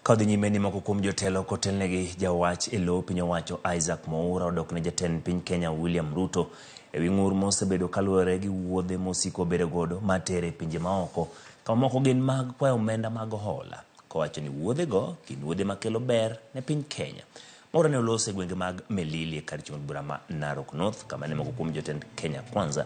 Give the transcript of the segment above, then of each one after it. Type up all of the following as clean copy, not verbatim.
Ka odhi nyime ni moko kuom jotelo kotelnegi jawach e lo piny owacho Isaac Mwaura odok ne jatend piny Kenya William Ruto ewi ng'ur mosebedo kaluwore gi wuodhe mosiko bedo godo matere e pinje maoko kama moko gin mag kwayo omenda mag hola kowacho ni wuodhego gin wuodhe makelo ber ne piny Kenya. Mwaura ne oloso e gwenge mag Melili e kar chung' bura ma Narok North kama ne moko kuom jotend Kenya Kwanza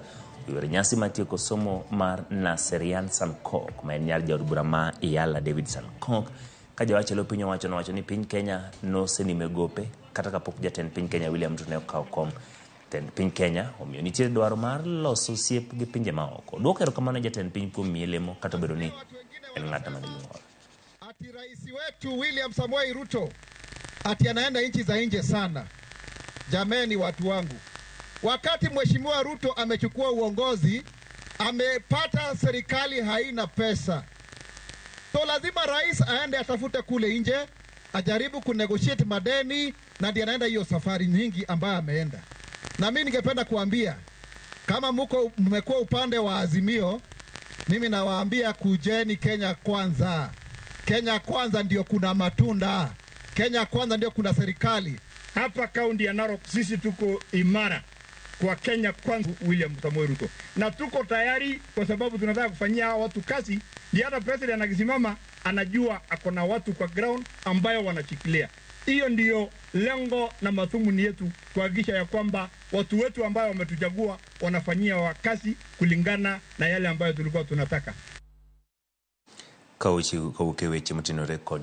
oyuoro nyasi mar tieko somo mar Naserian Sankok ma en nyar jaod bura ma Iyala David Sankok ka jawach e lo piny owacho nowacho ni piny Kenya nosenimo e gope kata kapok jatend piny Kenya William Ruto ne okawo kom tend piny Kenya omiyo nitie dwaro mar loso osiep gi pinje maoko. Duoko erokamano ne jatend piny kuom miye lemo kata obedo ni en ng'at ma nigi ng'ol. Ati rais wetu William Samoei Ruto ati anaenda nchi za nje sana. Jameni, watu wangu, wakati Mheshimiwa Ruto amechukua uongozi, amepata serikali haina pesa, so lazima rais aende atafute kule nje, ajaribu kunegotiate madeni, na ndiye anaenda hiyo safari nyingi ambayo ameenda. Na mimi ningependa kuambia kama muko mmekuwa upande wa Azimio, mimi nawaambia kujeni Kenya Kwanza. Kenya Kwanza ndio kuna matunda. Kenya Kwanza ndio kuna serikali. Hapa kaunti ya Narok sisi tuko imara kwa Kenya Kwanza, William Samoei Ruto, na tuko tayari kwa sababu tunataka kufanyia hawa watu kazi. Ndio hata president akisimama anajua ako na watu kwa ground ambayo wanashikilia. Hiyo ndiyo lengo na madhumuni yetu, kuhakikisha ya kwamba watu wetu ambayo wametuchagua wanafanyia wa kazi kulingana na yale ambayo tulikuwa tunataka. Ka ochiwo kawuok e weche motenore kod